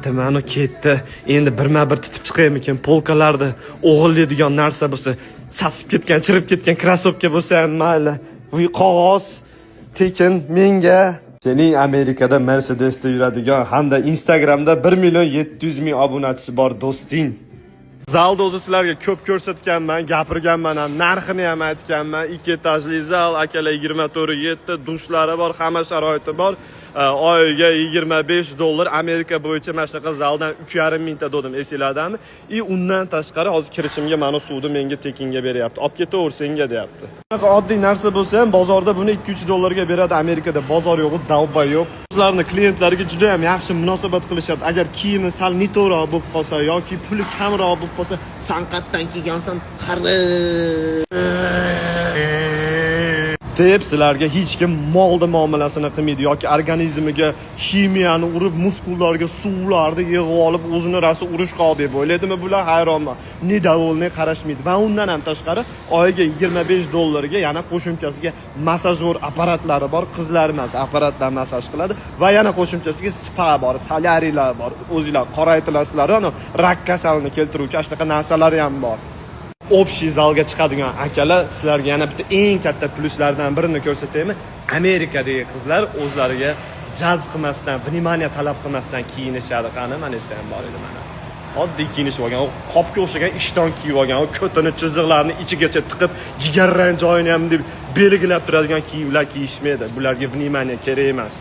Ketdi, mana ketdi. Endi birma bir titib chiqaymikin полка larda? O'g'irlaydigan narsa bo'lsa, sasib ketgan, chirib ketgan krossovka bo'lsa ham mayli. Vuy, qog'oz tekin menga. Sening Amerikada Mercedesda yuradigan hamda Instagramda 1 700 000 obunachisi bor do'sting. Zalda o'zi sizlarga ko'p ko'rsatganman, gapirganman ham, narxini ham aytganman. Ikki etajli zal, akalar, 24/7 dushlari bor, hamma sharoiti bor. Oyiga 25 dollar. Amerika bo'yicha mana shunaqa zaldan 3,5 mingta dedim, esinglardami? И undan tashqari hozir kirishimga mana suvni menga tekinga beryapti. Olib ketaver senga, deyapti. Shunaqa oddiy narsa bo'lsa ham, bozorda buni 2-3 dollarga beradi. Amerikada bozor yo'q, долбоёб. O'zlarini klientlariga juda ham yaxshi munosabat qilishadi. Agar kiyimi sal nito'roq bo'lib qolsa yoki puli kamroq bo'lib qolsa, "San qayerdan kelgansan, xarid?" deb sizlarga hech kim molni muomalasini qilmaydi yoki organizmiga ximiyani urib, muskullarga suvlarni yig'ib olib, o'zini rosa urushqoq deb o'ylaydimi bular, hayronman. Недовольный qarashmaydi. Va undan ham tashqari, oyiga 25 dollarga yana qo'shimchasiga massajyor apparatlari bor. Qizlar emas, apparatlar massaj qiladi. Va yana qo'shimchasiga spa bor, solyariylar bor. O'zinglar qoraytilasizlar, ana rak kasalini keltiruvchi ana shunaqa narsalari ham bor. Общий zalga chiqadigan akalar, sizlarga yana bitta eng katta plyuslardan birini ko'rsataymi? Amerikadagi qizlar o'zlariga jalb qilmasdan, внимание talab qilmasdan kiyinishadi. Qani, mana yerda ham bor edi, mana. Oddiy kiyinishib olgan, u qopga o'xshagan ishton kiyib olgan, u ko'tini chiziqlarini ichigacha tiqib, jigarrang joyini ham deb belgilab turadigan kiyimlar kiyishmaydi. Bularga внимание kerak emas.